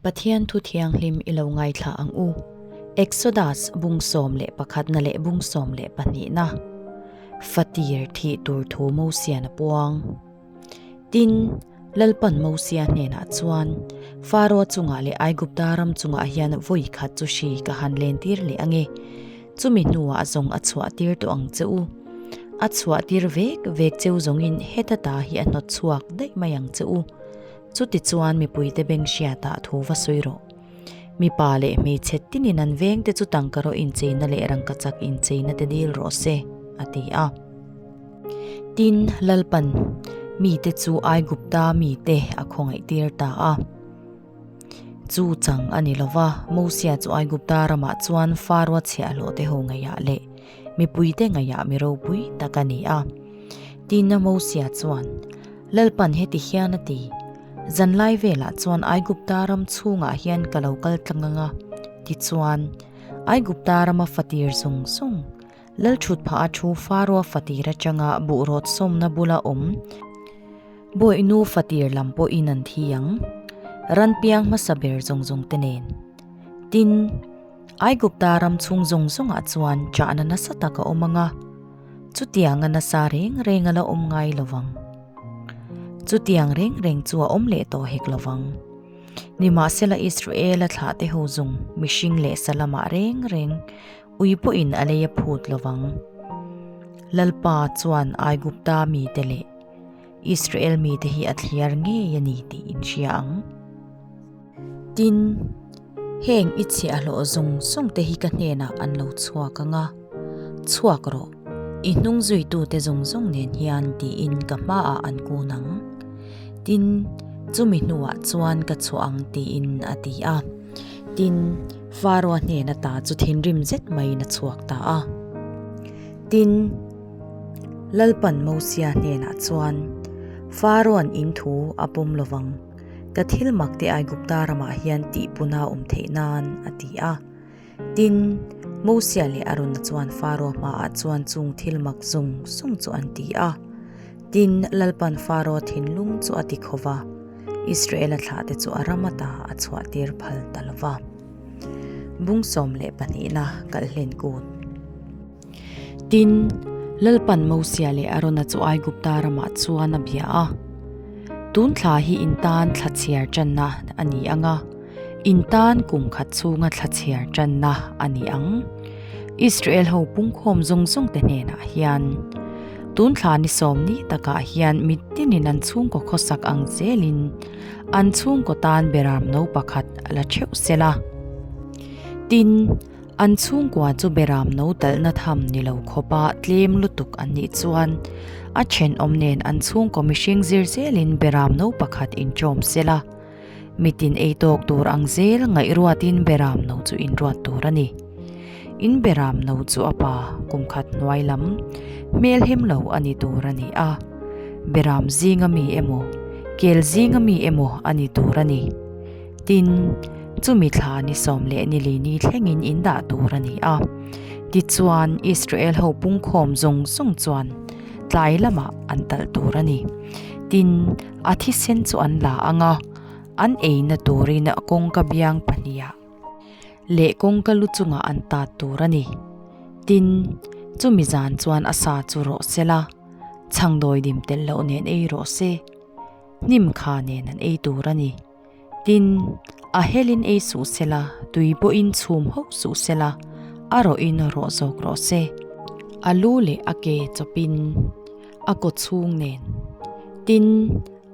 Pathian thu thianghlim i lo ngaithla ang u. Exodus bung 11 na leh bung 12 na. Fatir thih tur thu Mosian a puang. Tin, Lalpan Mosia hnenah chuan, Faro chungah leh Aigupta ram chungah hian vawi khat chu hri ka han lentir leh ang e. Chumi hnuah zawng a chhuahtir tawh ang che u. A chhuahtir vek vek cheu zawngin heta ta hi a hnawt chhuak daih mai ang che u. Chutichuan mipuite beng hriatah thu va sawi rawh. Mipa leh hmeichhe tinin an vengte chu tangkaraw incheina leh rangkachak incheina te dil rawh se, a ti a. Tin, Lalpan mite chu Aigupta mite a khawngaihtir ta a. Chu chang a ni lo va, Mosia chu Aigupta ramah chuan Faroa chhiahhlawh te ho ngaihah leh mipuite ngaihah mi ropui tak a ni a. Tin, Mosia chuan, Lalpan heti hian a ti, Zanlai velah chuan Aigupta ram chhungah hian ka lo kal tlang ang a, tichuan, Aigupta rama fatir zung zung, Lalthut phah a thu Faroa fatir atanga buhrawt sawmna bula awm Bawihnu fatir lam pawhin an thi ang, ran piang hmasa ber zawng zawng te nen. Tin, Aigupta ram chhung zawng zawngah chuan chahna nasa tak a awm ang a, chutianga nasa reng reng a la awm ngai lo vang. Chutiang reng reng chu a awm leh tawh hek lo vang. Nimahsela Israela thlahte ho zung mihring leh sa lamah reng reng Ui pawhin a lei a phut lo vang. Lalpa chuan Aigupta mite leh Israel mite hi a thliar ngei a ni tih in hria ang. Tin, heng i chhiahhlawh zawng zawng te hi ka hnenah an lo chhuak ang a, Chhuak rawh, i hnung zuitute zawng zawng nen hian tiin ka hmaah an kun ang. Tin, chumi hnuah chuan ka chhuah ang tiin a ti a. Tin, Faroa hnen ata chu thinrim zet maiin a chhuak ta a. Tin, Lalpan Mosia hnenah chuan, Faroa'n in thu a pawm lo vang, ka thil mak te Aigupta ramah hian tihpuna awm theih nan, a ti a. Tin, Mosia leh Arona chuan Faroa hmaah chuan chung thil mak zung zung chu an ti a. Tin, Lalpan Faroa thinlung chu a ti kho va. Israela thlahte chu a ram ata a chhuahtir phal ta lo va. Bung 12na kalhlen kut. Tin, Lalpan Mosia leh Arona chu Aigupta ramah chuan a bia a, Tun thla hi in tan thla chhiar tanna a ni ang a, in tan kum khat chhunga thla chhiar tanna a ni ang. Israel ho pungkhawm zawng zawng te hnenah hian tun thla ni sawm ni takah hian mitinin an chhungkaw khawsak ang zelin an chhungkaw tan beram no pakhat a la theuh sel a. Tin, an chhungkua chu beram no talhna tham ni lo khawpa tlem lutuk an nih chuan a thenawm nen an chhungkaw mihring zir zelin beram no pakhat inṭawm sel a. Mitin ei tawk tur ang zel ngaihruatin beram no chu inruat tur a ni. In beram no chu a pa kum khat hnuai lam hmel hem lo a ni tur a ni a, beram zinga mi emaw, kel zinga mi emaw a ni tur a ni. Tin, chumi thla ni sawm leh ni li ni thlengin in dah tur a ni a. Tichuan, Israel ho pungkhawm zawng zawng chuan tlai lamah an talh tur a ni. Tin, A thisen chu an la ang a, an eina turin kawngka biang pahniha leh kawngka lu chungah an tat tur a ni. Tin, chumi zan chuan a sa chu rawh se la, chhangdawi dim tel loh nen ei rawh se, hnim kha nen an ei tur a ni. Tin, a helin ei suh se la, tui pawhin chhum hauh suh se la, a rawhin rawh zawk rawh se. A lu leh a ke chawpin a kaw chhung nen. Tin,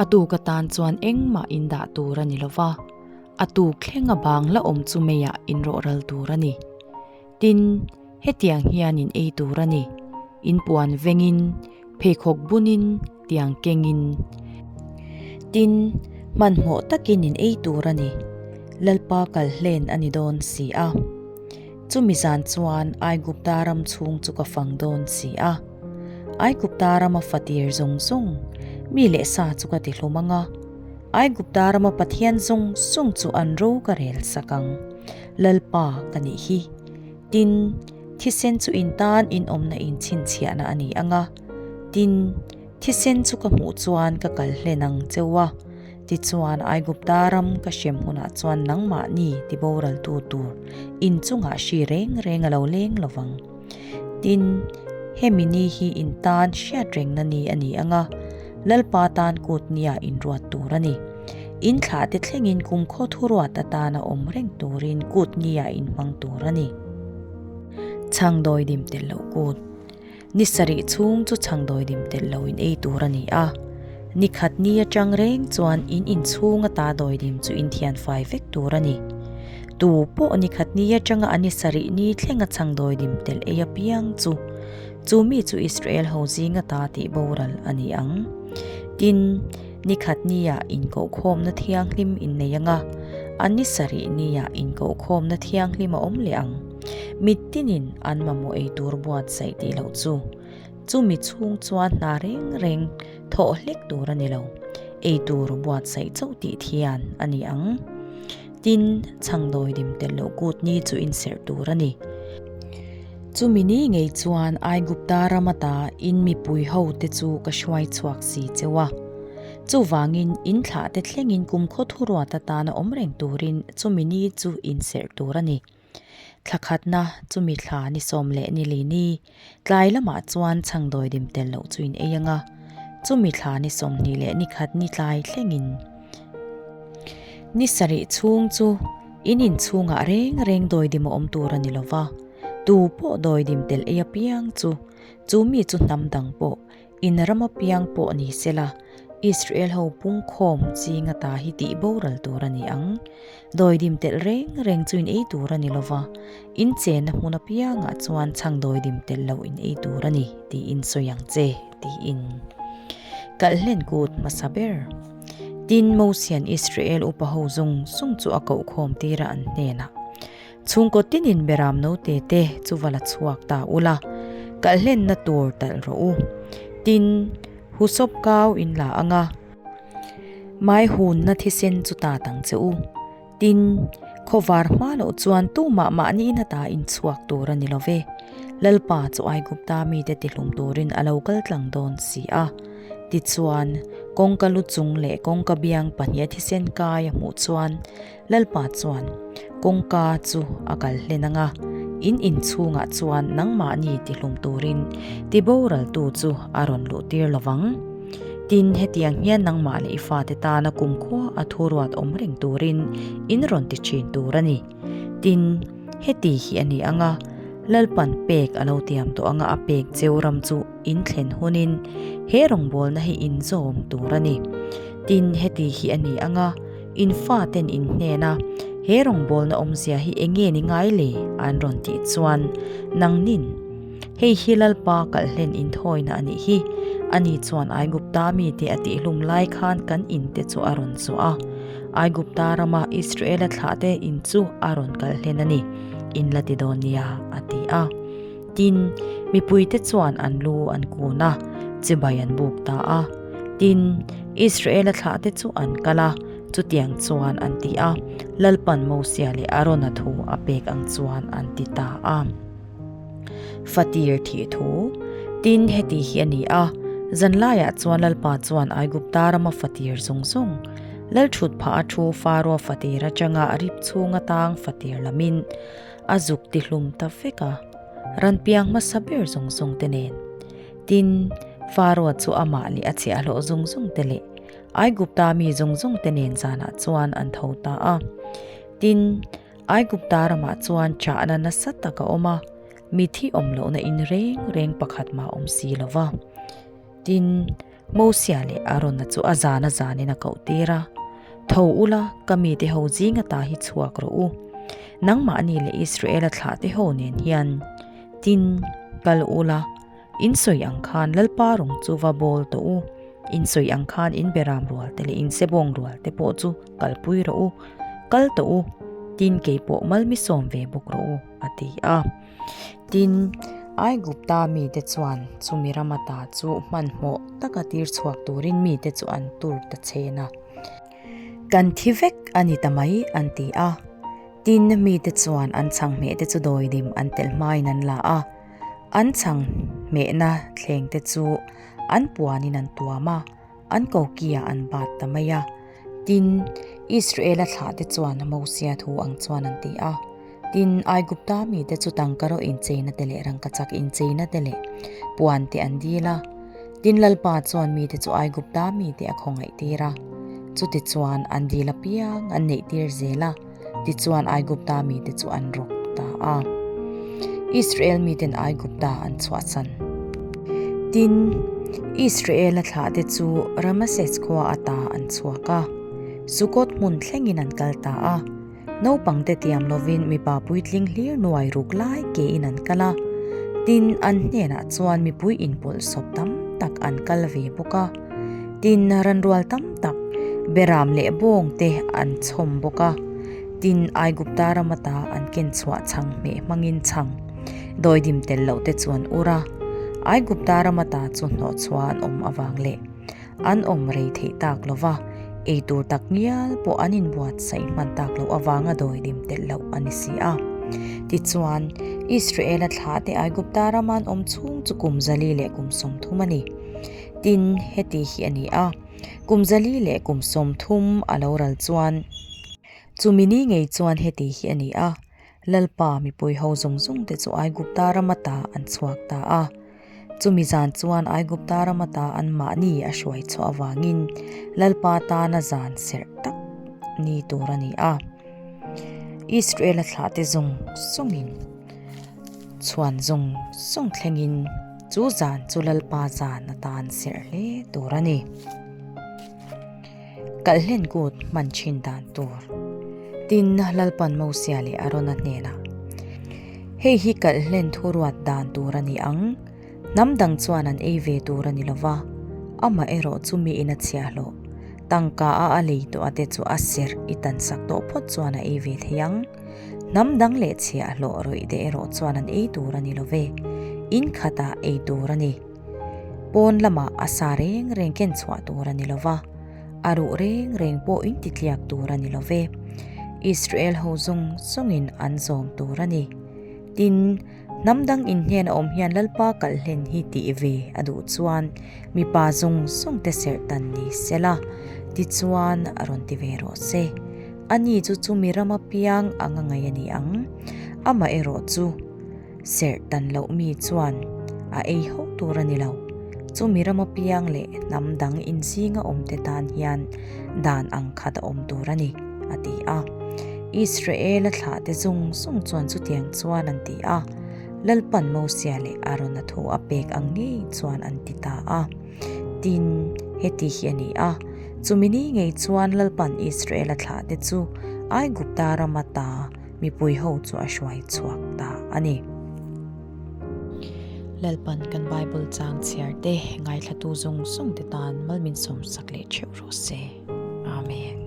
a tuk atan chuan engmah in dah tur a ni lo va, a tuk thleng a bang la awm chu meiah in rawh ral tur a ni. Tin, hetiang hian in ei tur a ni, in puan vengin, pheikhawk bunin, tiang kengin. Tin, hmanhmawh takin in ei tur a ni, Lalpa kal hlen a ni dawn si a. Chumi zan chuan Aigupta ram chhung chu ka fang dawn si a. Aigupta rama fatir zawng zawng, mi leh sa chu ka ti hlum ang a. Aigupta rama Pathian zawng zawng chu an ro ka rel sak ang. Lalpa ka nih hi. Tin, thisen chu in tan inawmna inchhinchhiahna a ni ang a. Tin, thisen chu ka hmuh chuan ka kal hlen ang cheu a. Tichuan, Aigupta ram ka hrem hunah chuan nangmahni tiboraltu tur in chungah hri reng reng a lo leng lo vang. Tin, hemi ni hi in tan hriatrengna ni a ni ang a, Lalpa tan kut nia inruat tur a ni. In thlahte thlengin kumkhaw thuruat atana awm reng turin kut nia inhmang tur a ni. Chhangdawi dim tel loh kut. Ni sarih chhung chu chhangdawi dim tel lo in ei tur a ni a. Ni khat ni atang reng chuan in inchhung ata dawi dim chu in thian fai vek tur a ni. Tu pawh ni khat ni atanga a ni sarih ni thlenga chhangdawi dim tel ei apiang chu chu mi chu Israel ho zing ata tih boral a ni ang. Tin, ni khat niah inkohkhawmna thianghlim in nei anga, a ni sarih niah inkohkhawmna thianghlim a awm leh ang. Mittinin an mamawh ei tur buatsaih tih loh chu, chumi chhung chuan hna reng reng thawh hlek tur a ni lo, ei tur buatsaih chauh tih thian a ni ang. Tin, chhangdawi dim tel loh kut ni chu inserh tur a ni. Chumi ni ngei chuan Aigupta ram ata in mipui hote chu ka hruai chhuak si cheu a. Chuvangin in thlahte thlengin kumkhaw thuruat atana awm reng turin chumi ni chu inserh tur a ni. Thla khatna chumi thla ni sawm leh ni li ni tlai lamah chuan chhangdawi dim tel loh chu in ei ang a, chumi thla ni 20 leh ni khat ni tlai thlengin ni sarih chhung chu in inchhungah reng reng dawi dim a awm tur a ni lo va, tu pawh dawi dim tel ei apiang chu chu mi chu hnam dang pawh In ram apiang pawh ni sela, Israel ho pungkhawm ching ata hi tih boral tur a ni ang. Dawidim telh reng reng chu in ei tur a ni lova, in chenna hmun apiangah chuan chhang dawidim telh loh in ei tur a ni tiin sawi ang che, tiin. Kalhlen kut hmasa ber. Tin, Mosian Israel upa ho zung zung chu a kohkhawm tir a an hnenah, Chhungkaw tinin beram note te chu va la chhuak ta ula, kalhlenna tur talh rawh u. Tin, husawp kau in la ang a, mai hunna thisen chu ta tang che u. Tin, khawvar hma loh chuan tumah mahni in ata in chhuak tur a ni lo ve. Lalpa chu Aigupta mite tihlum turin a lo kal tlang dawn si a. Tichuan, kawngka lu chung leh kawngka biang pahniha thisen kai a hmuh chuan, Lalpa chuan, Kawngka chu a kal hlen ang a, in inchhungah chuan nangmahni tihlum turin tiboraltu chu a rawn luhtir lo vang. Tin, hetiang hian nangmah leh i fate tana kumkhua a thuruat awm reng turin in rawn ti thin tur a ni. Tin, heti hi a ni ang a, Lalpan pek a lo tiam tawh anga a pek cheu ram chu in thlen hunin he rawngbawlna hi in zawm tur a ni. Tin, heti hi a ni ang a, In faten in hnena he rawngbawlna awmzia hi eng nge ni ngai le? an rawn tih chuan nangnin, Hei hi Lalpa kalhlen inthawina a nih hi, ani chuan Aigupta mite a tihlum lai khan kan inte chu a rawn zuah a, Aigupta rama Israela thlahte in chu a rawn kalhlen a ni, in la ti dawn nia, a ti a. Tin, mipuite chuan an lu an kun a, chibai an buk ta a. Tin, Israela thlahte chu an kal a, chutiang chuan an ti a, Lalpan Mosia leh Arona thu a pek ang chuan an ti ta a. Fatir thih thu. Tin, heti hi a ni a, zanlaiah chuan Lalpa chuan Aigupta rama fatir zawng zawng, Lalthut phah a thu Faroa fatir atanga rip chhunga tang fatir lamin, A zuk tihlum ta vek a, ran piang hmasa ber zawng zawng te nen. Tin, Faroa chu amah leh a chhiahhlawh zawng zawng te leh Aigupta mi zawng zawng te nen zanah chuan an tho ta a. Tin, Aigupta ramah chuan chahna nasa tak a awm a, mithi awm lohna in reng reng pakhat mah a awm si lo va. Tin, Mosia leh Arona chu a zan a zanin a koh tir a, Tho ula, ka mite ho zing ata hi chhuak rawh u. Nangmahni leh Israela thlahte ho nen hian, tin, kal ula, in sawi ang khan Lalpa rawng chu va bawl tawh u. In sawi ang khan in beram rual te leh in sebawng rual te pawh chu kalpui rawh u, kal tawh u, tin kei pawh malmi sawm ve bawk rawh u, a ti a. Tin, Aigupta mite chuan chumi rama ta chu hmanhmawh taka tir chhuak turin mite chu an tur ta chen a. Kan thi vek a ni ta mai an ti a. Tin, mite chuan an chhanghmeh te chu dawidim an telh hmain an la a, an chhanghmehna thleng te chu an puanin an tuam a, an kokiah an bat ta mai a. Tin, Israela thlahte chuan Mosia thu ang chuan an ti a. Tin, Aigupta mite chu tangkaraw incheina te leh rangkachak incheina te leh puan te an dil a. Tin, Lalpa chuan mite chu Aigupta mite a khawngaihtir a. Chutichuan an dil apiang an neihtir zel a, tichuan Aigupta mite chu an rawk ta a. Israel miten Aigupta an chhuahsan. Tin, Israela thlahte chu Ramases khua ata an chhuak a, Sukkot hmun thlengin an kal ta a. Naupangte tiam lovin mipa puitling hlir nuai ruk lai kein an kal a, tin, an hnenah chuan mipui inpawlh sawp tam tak an kal ve bawk a. Tin, ranrual tam tak, beram leh bawng te an chhawm bawk a. Tin, Aigupta ram ata an ken chhuah chhang hmeh hmangin chhang dawidim tel loh te chu an ur a. Aigupta ram ata chu hnawhchhuah an awm avang leh An awm rei theih tak lo va, ei tur tak ngial pawh an inbuatsaih hman tak loh avanga dawidim telh loh a ni si a. Tichuan, Israela thlahte Aigupta rama an awm chhung chu kum zali leh kum 30 a ni. Tin, heti hi a ni a, kum zali leh kum 30 a lo ral chuan, chumi ni ngei chuan heti hi a ni a, Lalpa mipui ho zawng zawng te chu Aigupta ram ata an chhuak ta a. Chumi zan chuan Aigupta ram ata anmahni a hruai chhuah avangin Lalpa tana zan serh tak ni tur a ni a. Israela thlahte zawng zawngin chhuan zawng zawng thlengin chu zan chu Lalpa zan atan serh hle tur a ni. Kalhlen kut hman thin dan tur. Tin, Lalpan Mosia leh Arona hnenah, Hei hi kalhlen thuruat dan tur a ni ang, hnam dang chuan an ei ve tur a ni lo va, amaherawh chu miin a chhiahhlawh, tangka a a lei tawh a te chu a serh i tansak tawh phawt chuan a ei ve thei ang. Hnam dang leh chhiahhlawh rawih te erawh chuan an ei tur a ni lo ve, in khatah ei tur a ni. Pawn lamah a sa reng reng ken chhuah tur a ni lo va, a ruh reng reng pawh in titliak tur a ni lo ve. Israel ho zawng zawngin an zawm tur a ni. Tin, hnam dang inhnen a awm hian Lalpa kalhlen hi tih ve a duh chuan mipa zawng zawng te serh tan ni se la, tichuan a rawn ti ve rawh se. Ani chu chumi rama piang anga ngaih a ni ang. Amaherawh chu. Serh tan loh mi chuan a ei hauh tur a ni lo. Chumi rama piang leh hnam dang inzinga awmte tan hian dan ang khat a awm tur a ni, a ti a. Israela thlahte zawng zawng chuan chutiang chuan an ti a, Lalpan Mosia leh Arona thu a pek ang ngei chuan an ti ta a. Tin, heti hi a ni a, chumi ni ngei chuan Lalpan Israela thlahte chu Aigupta rama ta Mipui ho chu a hruai chhuak ta a ni. Lalpan kan Bible chang chhiar te ngaithlatu zawng zawng te tan malmin sawmsak leh theuh rawh se. Amen.